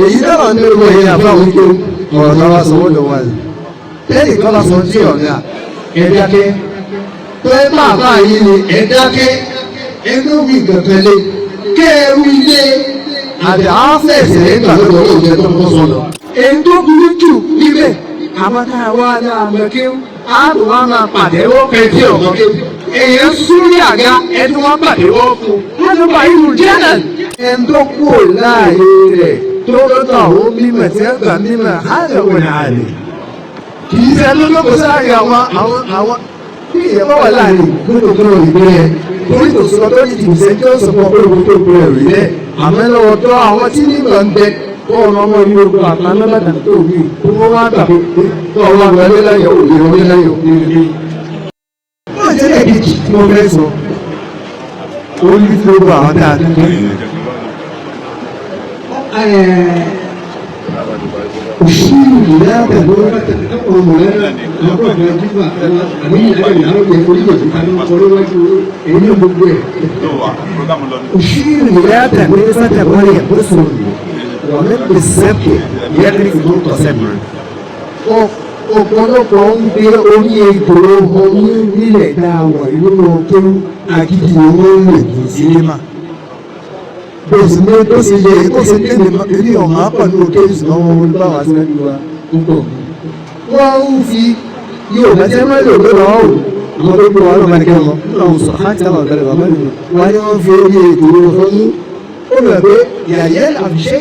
Èyí dábàá ní owó ẹ̀yìn àbáwọn tó ọ̀rọ̀ náà wá sọ wọ́n lọ wá ní. Tẹ́lẹ̀ kan bá sọ tí ọ̀gá ẹ dákẹ́. Pé bàbá yìí ni ẹ dákẹ́. Ẹnu wí gẹ̀gẹ̀lé. Kẹ́ ẹ wí lé. Àbí àáfẹ̀sẹ̀ nígbà lọ́dọ̀ ó jẹ́ tó kọ́ sọ̀rọ̀. Èyí tó burú jù níbẹ̀, àwọn tá a wá ní àmọ́ kí á tó wá máa pàtẹ́wọ́ pẹ̀lú ọ̀gọ́ kí. Èèyàn súnrí àga ẹni wọ́n pàtẹ́wọ́ fún. Wọ́n ti pa ìlú jẹ́nà. Ẹni tó kú láàyè rẹ̀ tó lọ́dọ̀ àwọn mímọ̀ tí wọ́n gbà mímọ̀ á lè wọ̀ ní àlè. Kì í ṣe ló kó sáré àwọn bí ìyẹn bá wà láàrin gbọ́dọ̀ tó lọ ìgbé yẹn. Torí kò sọ tó ní tìǹsẹ̀ tí ó sọ fún ọ pé òun tó gbé ẹ̀rí rẹ̀. Àmọ́ lọ́wọ́ tó àwọn tí nígbà ń bẹ bọ́ọ̀lù ọmọ ìlú ogun àpamọ́ tó wí kó wọ́n wá gbà pé tó ọwọ́ wọlé láyọ̀ òye wọlé láyọ̀ òye. Wọ́n jẹ́ ẹ̀kejì tí mo fẹ́ sọ. Ó ní kí ó bá àwọn dáadáa. أشير لا تدور مولانا أشير لا تدور فتبري ومن بالسبت يدرك نقطة سبع. Ọ̀pọ̀lọpọ̀ ń gbé orí ètò ọmọ nílẹ̀ dáwọ̀ ìlú tó agídí owó ń lè ní sinimá. Bó sì ní tó sì yẹ tó sì kéde ní ọ̀mà pẹ̀lú òkè ìṣúná wọn wọn bá wà síwájú wa púpọ̀. Wọ́n ń fi yóò bá tẹ́ mọ́ lò lọ́wọ́ o. Àwọn tó gbé wọn lọ́wọ́ ní kẹ́wọ́n lọ́wọ́ sọ láti àwọn ọ̀bẹ̀rẹ̀ bàbá mi. Wọ́n ní wọ́n fi orí ètò ọmọ ó bẹ̀rẹ̀ pé yàyẹ́ àfiṣe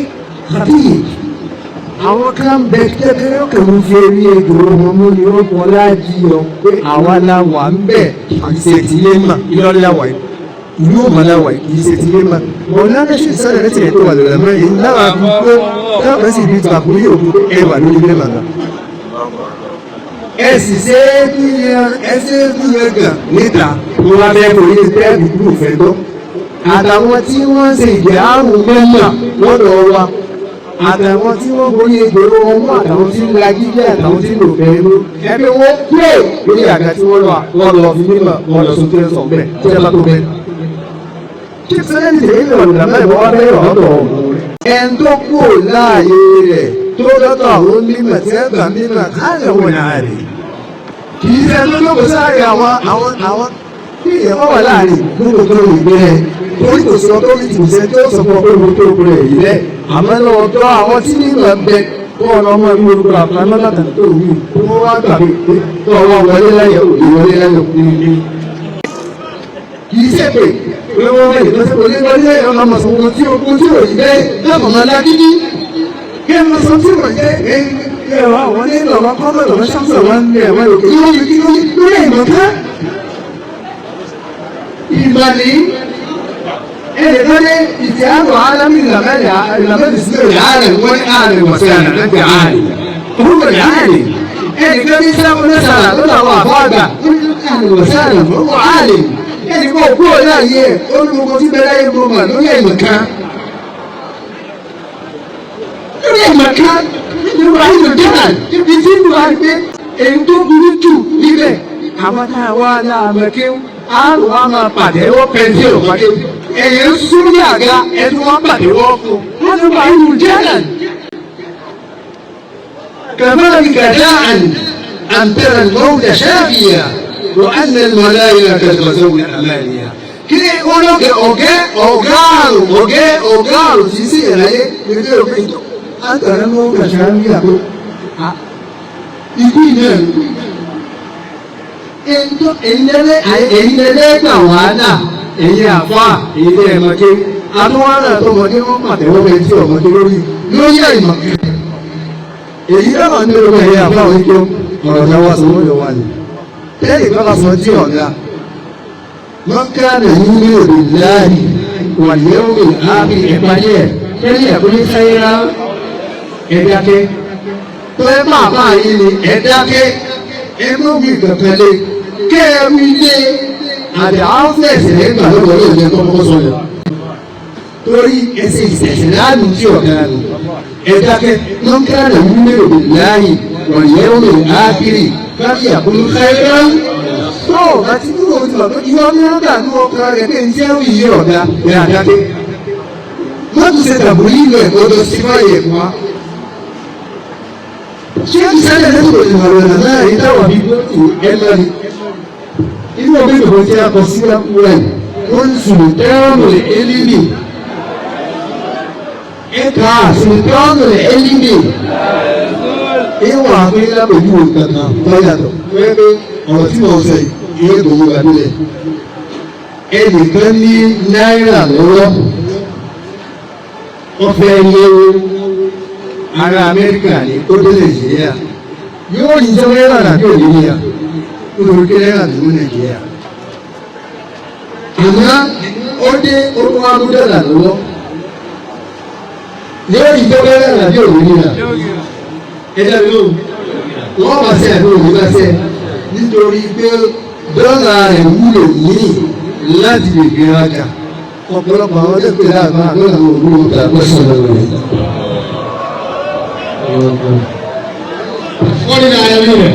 àbíyè. Àwọn kan bẹ kékeré kò ń fi orí ètò ọmọ mú ni ó kọ́ láàjì ọ pé àwa la wà ń bẹ̀ ìṣètìlé mà ìlọ́láwà yìí. Ìlú òmàláwà kì í ṣe tilé ma mọ̀lánà ṣe sáré rẹ̀ tiẹ̀ tó wà lórí ẹ̀mọ́ yìí lára àdúgbò táwọn sì bí tàkù yóò kú ẹ wà lórí ilé màgà. Ẹ sì ṣe é dúnyẹ ẹ ṣe é dúnyẹ gàn níta tó wá bẹ́ẹ̀ kò yé bẹ́ẹ̀ dúdú fẹ́ gbọ́. Àtàwọn tí wọ́n ṣe ìdí àrùn mẹ́mà lọ́dọ̀ wa àtàwọn tí wọ́n borí egbèrò ọmọ àtàwọn tí ń la jíjẹ́ àtàwọn tí ń lò fẹ́ ló ẹbí wọn kúrò lórí àga tí wọ́n lọ wọ́n lọ fi mímọ̀ wọ́n lọ sókè sọ̀ bẹ́ẹ̀ tí ẹ bá tó bẹ́ẹ̀. Ẹn tó kú láàyè rẹ̀ tó lọ́dọ̀ àwọn mímọ̀ tí ẹ gbà mímọ̀ á lè wọ̀ ní àlè. Kì í ṣe ló kó sáré àwọn bí ìyẹn bá wà láàrin gbọ́dọ̀ tó lè gbé rẹ̀. Torí kò sọ tó ní tìǹsẹ̀ tí ó sọ fún ọ pé mo tó gbé rẹ̀ yìí rẹ̀. Àmọ́ lọ́wọ́ tó àwọn tí mímọ̀ ń bẹ bọ́ọ̀lù ọmọ ìlú orúkọ àpamọ́ tó wí kó wọ́n wá gbà pé tó ọwọ́ wọlé láyọ̀ òye wọlé láyọ̀ òye. Kì í ṣe pé pé wọ́n rẹ̀ lọ́sẹ̀ kò ní wọlé ọmọ sọ̀rọ̀ tí o kún tí ò yí bẹ́ẹ̀ lọ́mọ máa lágídí. Kí ẹ máa sọ tí ò yẹ ẹ ẹ wà wọ́n ní lọ́wọ́ kọ́mọ̀ lọ́wọ́ ṣàṣọ̀ wọn ní ẹ̀wọ̀n òkè kí wọ́n fi kí wọ́n lórí ìmọ̀ ká. Ìmọ̀lì ẹnìkan ní ìtì àgọ̀ alámì ìlàmẹ́lì sí ìlàrẹ̀ wọ́n ní àrẹ̀ wọ̀sẹ̀ àrẹ̀ àrẹ̀. Orúkọ ìlàrẹ̀ ẹnìkan ní sáwọn mẹ́sàlá lọ́dọ̀ àwọn àfọ́ àgbà àrẹ̀ wọ̀sẹ̀ àrẹ̀ orúkọ àrẹ̀ ẹnì kan òkú ọ̀la yẹ olùkọ́ tí bẹ́ẹ̀ láyé mo mà lórí ẹ̀mọ̀ kan. Lórí ẹ̀mọ̀ kan nínú ayélujára ibi tí mo wá pé èyí tó burú jù níbẹ̀ àwọn tá a wá láàmú kí á wà máa pàtẹ́wọ́ pẹ̀lú òpàdé. Èyí ń sún ní àga ẹni wọ́n pàtẹ́wọ́ fún. Wọ́n ti wà ayélujára. Kàmáàlì kàdá àǹtẹ̀rẹ̀ lọ́wọ́ ṣáàbìyà. وأن الملائكة تزول أمانية kí olókè ọ̀gẹ́ ọ̀gáàrùn ọ̀gẹ́ ọ̀gáàrùn tí sí ìráyé nígbà òkè ìtọ́ àtàrà mọ́ kàṣà ń rí àpò ikú ìná ẹ̀yìn lẹ́lẹ́gbà wàhálà ẹ̀yìn àfà èyí tẹ́ ẹ̀ mọ̀ké àtúwárà tọmọdé wọn pàtẹ́wọ́ bẹ́ẹ̀ tí ọmọdé lórí lórí àìmọ̀ èyí dábàá ní orúkọ ẹ̀yìn àfà òyìnbó ọ̀rọ̀ náà wà sọ́wọ́ lọ́wọ́ ni tẹ́lẹ̀ kan bá sọ tí ọ̀gá mọ́kànlá yìí ò láàyè wà lẹ́wọ̀n àmì ìpàdé ẹ̀ tẹ́lẹ̀ ẹ̀kọ́ ní sáyẹ́rá ẹ̀dákẹ́ tó ẹ bàbá yìí ni ẹ̀dákẹ́ ẹ mú mi gbẹ̀pẹ̀lẹ̀ kẹ́ ẹ wí lé àdé áfẹ́sẹ̀ ẹ̀ gbà lọ́wọ́ yóò jẹ́ tọ́kọ́ sọ̀rọ̀ torí ẹsẹ̀ ìṣẹ̀ṣẹ̀ láàmì tí ọ̀gá nù ẹ̀dákẹ́ mọ́kànlá yìí ò láàyè wà lẹ́wọ̀n àkìrì káfí àkúrú káyọ̀rọ̀ tó o bá ti dúró o ti wà pé ìwọ ní ọ̀gá ní ọkàn rẹ̀ pé njẹ́ ó yí ọ̀gá ní àdáké. Wọ́n tún ṣe tàbí ìlú ẹ̀ kó tó sí fáyẹ̀ fún wa. Ṣé ìṣẹ̀lẹ̀ lẹ́sìn òṣèlú ọ̀nà náà yìí táwọn bí ẹ lọ́ni? Inú ọgbẹ́ ìdòwò tí a kọ sí wúrẹ́ wọ́n ń sùlùtẹ́ọ̀nù elimi. Ẹ̀ka sùlùtẹ́ọ̀nù elimi. Ìwọ̀n àpínlẹ̀ pẹ̀lú kankan lọ́yàtọ̀ pé ọ̀rọ̀ tí mo sọ yìí yóò tó wúra nílẹ̀. Ẹnìkan ní náírà lọ́wọ́. Wọ́n fẹ́ yẹ̀wò ará Amẹ́ríkà ní ó dé Nàìjíríà. Yóò rí jẹ́ náírà tàbí òmìnira nítorí pé náírà tó mú Nàìjíríà. Àmọ́ ó dé orúkọ amúdọ́là lọ́wọ́. Yóò rí jẹ́ náírà tàbí òmìnira. Ẹ dábìí lóhùn. Wọ́n bá sẹ́ àbí òní bá sẹ́ nítorí pé dọ́là rẹ̀ wúlò míì láti lè fi rajà. Ọ̀pọ̀lọpọ̀ àwọn tó pè láàbá dọ́là wọn ò wúlò tàbí sọ̀rọ̀ rẹ̀. Wọ́n ní náírà rẹ̀.